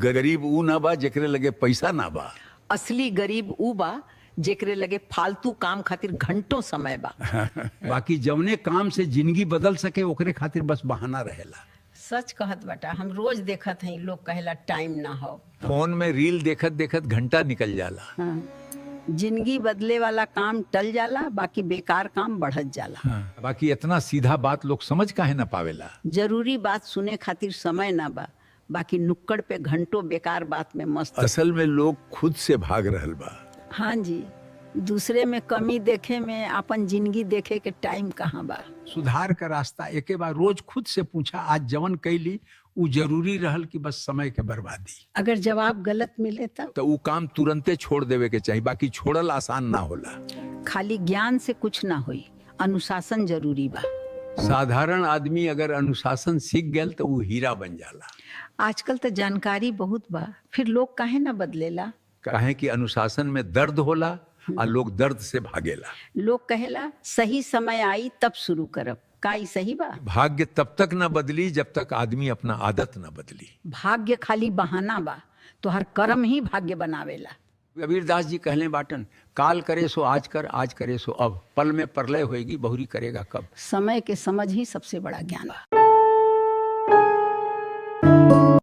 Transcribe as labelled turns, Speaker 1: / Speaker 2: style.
Speaker 1: गरीब ऊ ना बा जेकरे लगे पैसा ना बा।
Speaker 2: असली गरीब ऊ बा जेकरे लगे फालतू काम खातिर घंटों समय बा।
Speaker 1: बाकी जवने काम से जिंदगी बदल सके ओकरे खातिर बस बहाना रहेला।
Speaker 3: सच कहत बटा, हम रोज देखत हई लोग कहेला टाइम ना हो।
Speaker 1: फोन में रील देखत देखत घंटा निकल जाला।
Speaker 3: हाँ। जिंदगी बदले वाला काम टल जाला, बाकी बेकार काम बढ़त जाला।
Speaker 1: हाँ। बाकी इतना सीधा बात लोग समझ काहे ना पावेला।
Speaker 3: जरूरी बात सुने खातिर समय ना बा, बाकी नुक्कड़ पे घंटों बेकार बात में मस्त।
Speaker 1: असल में लोग खुद से भाग रहल बा।
Speaker 3: हाँ जी, दूसरे में कमी देखे में अपन जिंदगी देखे के टाइम कहाँ बा।
Speaker 1: सुधार का रास्ता एके बार रोज खुद से पूछा, आज जवन कैली ऊ जरूरी रहल कि बस समय के बर्बादी।
Speaker 3: अगर जवाब गलत मिले तब
Speaker 1: तो ऊ काम तुरंते छोड़ देवे के चाहिए, बाकी छोड़ल आसान ना होला।
Speaker 3: खाली ज्ञान से कुछ ना होई, अनुशासन जरूरी बा।
Speaker 1: साधारण आदमी अगर अनुशासन सीख गया तो ऊ हीरा बन जाला।
Speaker 3: आजकल तो जानकारी बहुत बा, फिर लोग काहे ना बदलेला।
Speaker 1: काहे कि अनुशासन में दर्द होला आ लोग दर्द से भागेला।
Speaker 3: लोग कहेला सही समय आई तब शुरू करब, का ई सही बा?
Speaker 1: भाग्य तब तक ना बदली जब तक आदमी अपना आदत ना बदली।
Speaker 3: भाग्य खाली बहाना बा, तोहर कर्म ही भाग्य बनावेला।
Speaker 1: कबीरदास जी कहले बाटन, काल करे सो आज कर, आज करे सो अब, पल में प्रलय होएगी बहुरी करेगा कब।
Speaker 3: समय के समझ ही सबसे बड़ा ज्ञान बा।